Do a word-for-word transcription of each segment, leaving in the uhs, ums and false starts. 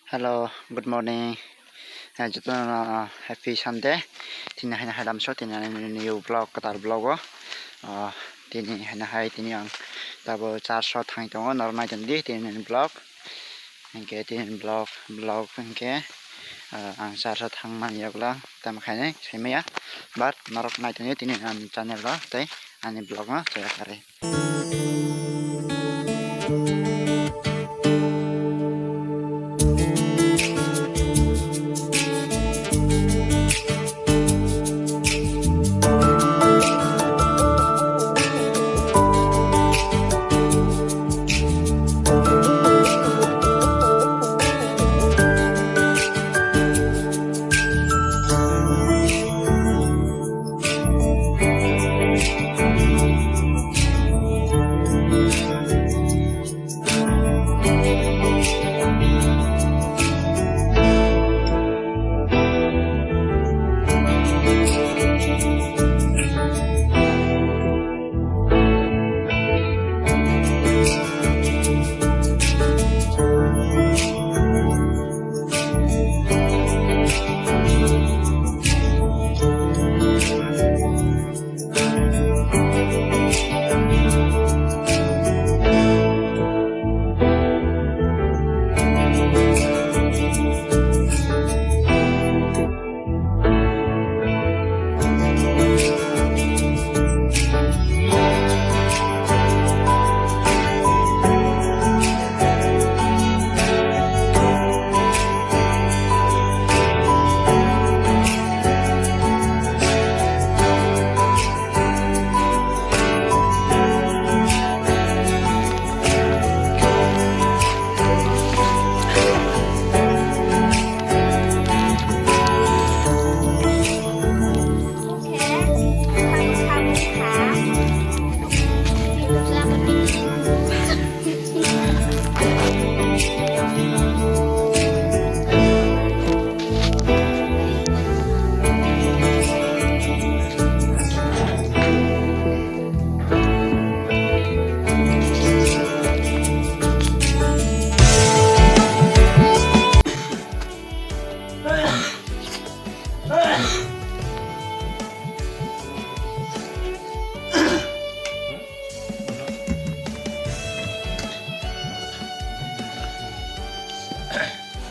Hello, good morning. Eh, jotono happy Sunday. Tini haino hai lamso, tini ani new vlog, kwtal vlog o. Ah, tini haino hai, tini ang tabo church o thang tongo, norok nai tongdi tini ani vlog. Hinkhe tini vlog, vlog hinkhe, ah, ang church o thang mani yokla tamo khainai saimaya. But norok nai tongdi tini ani channel o tei ani vlog no chaya kharwi.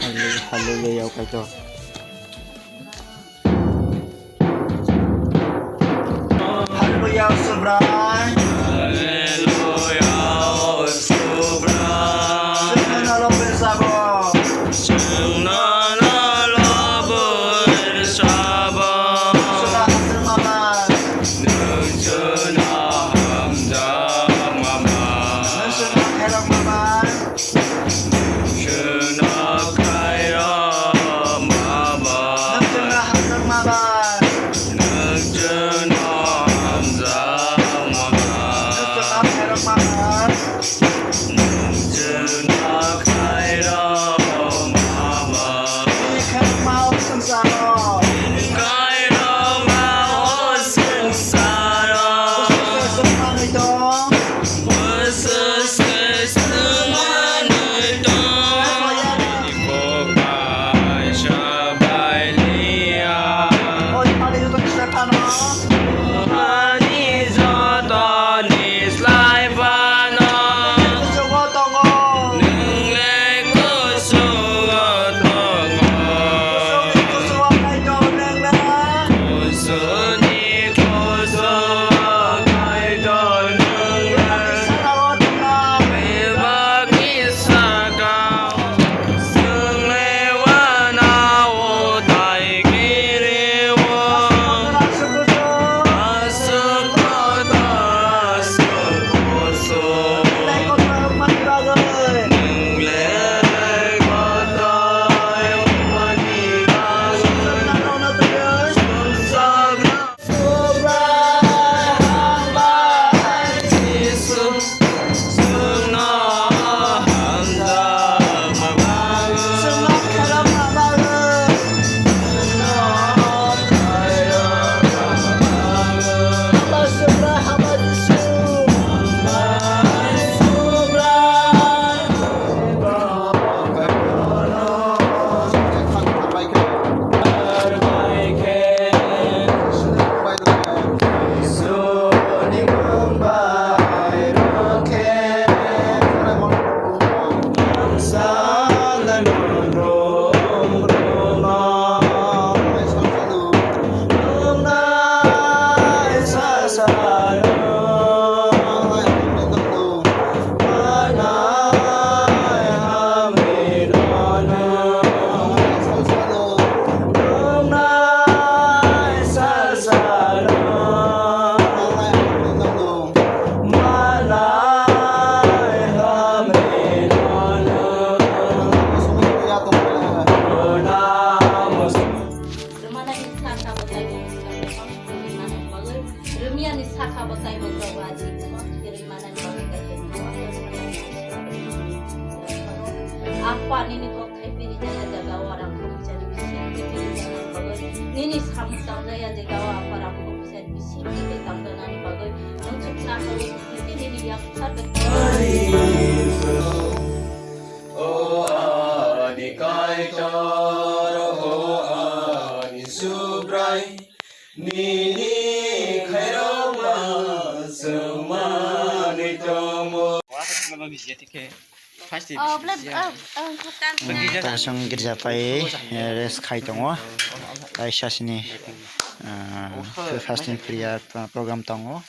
Hallelujah, hallelujah, kaitor. Hallelujah, Subrai. Hallelujah, Subrai. Chwngno nalo persabo. Chwngno nalo persabo. Chwngno hamjakma bai. Nwng chwngno hamjakma bai. Nwng chwngno khairokma bai. Nwng chwngno khairokma bai. Nwng chwngno hamjakma bai. Nwng chwngno hamjakma Nini samung tangjaya je gao apa rang kok se bising khe tangjanani bagwi nung chuksa hawi nini yak sa. O ani Kaitor, o ani Subrai, nini khairokma chwng manwi tongo. First division. Tei chwng girja pai, eh, rest khai tongo. Tei sasini, ah, fasting prayer pro-, program tongo.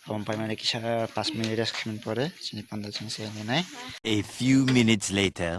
Aboni pai mani kisa pas minute rest khaimani pore chini panda chwng se nai. A few minutes later.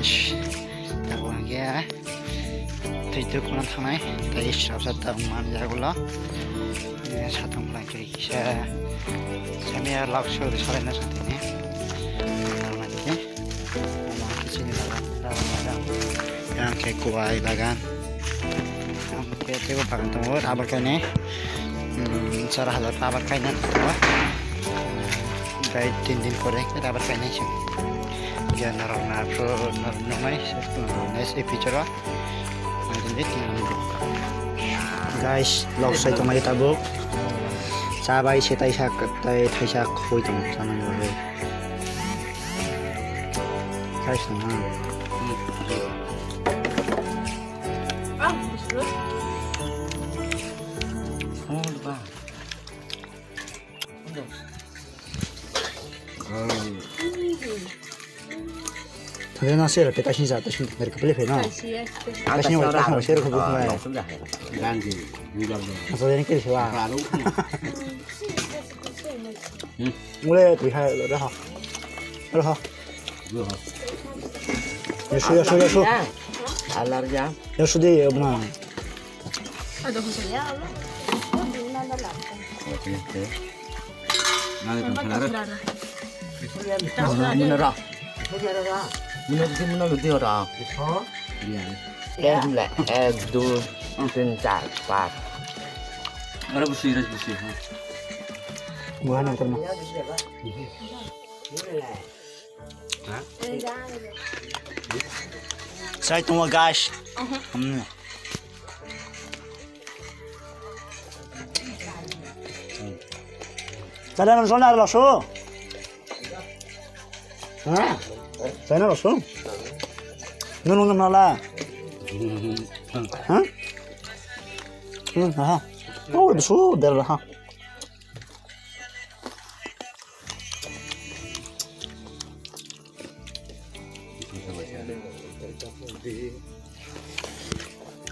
Eish, tabuk hwnkhe twi twi khuna thangnai, tei srapsa tabuk manjak ulo. Eh, satung bwlai kwrwi kisa, samiya lak suri salaina satini. Tabuk naitokhe, omo khe chini bagan, tabuk bagan. Yang khe kuwai bagan. Yang khe teibo bagan tongo, rubber kainai. Hmm, char hajar rubber kainai tongo. Tei tin din pore khe rubber kainai se. Khe norok naphru norok nuknai se, hmm, next episode o. Guys, lok sai tongmani tabuk. Cha bai se taisa, tai thaisa khoi tong chanani bagwi. Guys, tong ha. Thangwi nang share khe kaisa ni jat, kaisa ni thangwi khe philip phai no. Kaisa ni wai kaisa ni wai share khe buk mai. Asa jani kiri sewa. Mule twi hai lo ha. Lo ha. Yasu, yasu, yasu. Alarja. Yasu de, ma. Ada khusus ya Allah. Oke, oke. Nang tong salara. Muna ra. Muna bisi muna ludi ora. Iya. Ek, ek, dui, tin, char, pas. Ora busi, ora busi, ha. Buah nang terma. Sai tongo guys. Hmm. Tara nang sona lo so. Ha? Sai na lo so. Nunu nunu la. Ha? Hmm, ha. Oh, so der ha.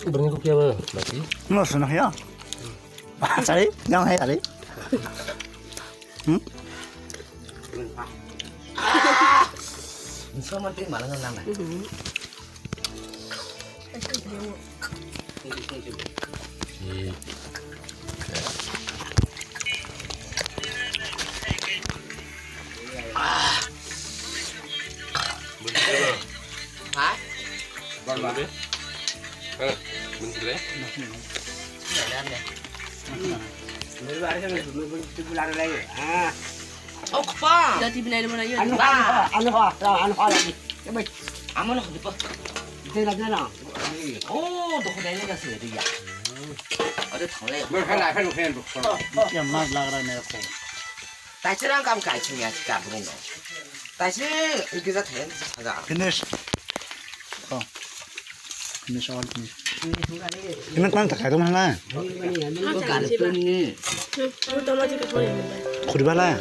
Berengku kia ba, bati? Nggak seneng ya? Cari, jangan ya, cari. Hmm? Insya Allah, nanti malah nang. Ha? Oh, kpa. Jati binai mana ya? Anu ha, anu ha, anu ha lagi. Coba. Amo no dipa. Dena, dena. Oh, doh dai na se dia. Ada thang le. Berkhala kan kan. Yang mas lagra ne ko. Taisi rang kam kai sing ya ka bung no. Taisi ikija then saja. Finish. Oh. Finish all finish. Ini kan tak ada mana? Ko kar tu ni. Khuri bala.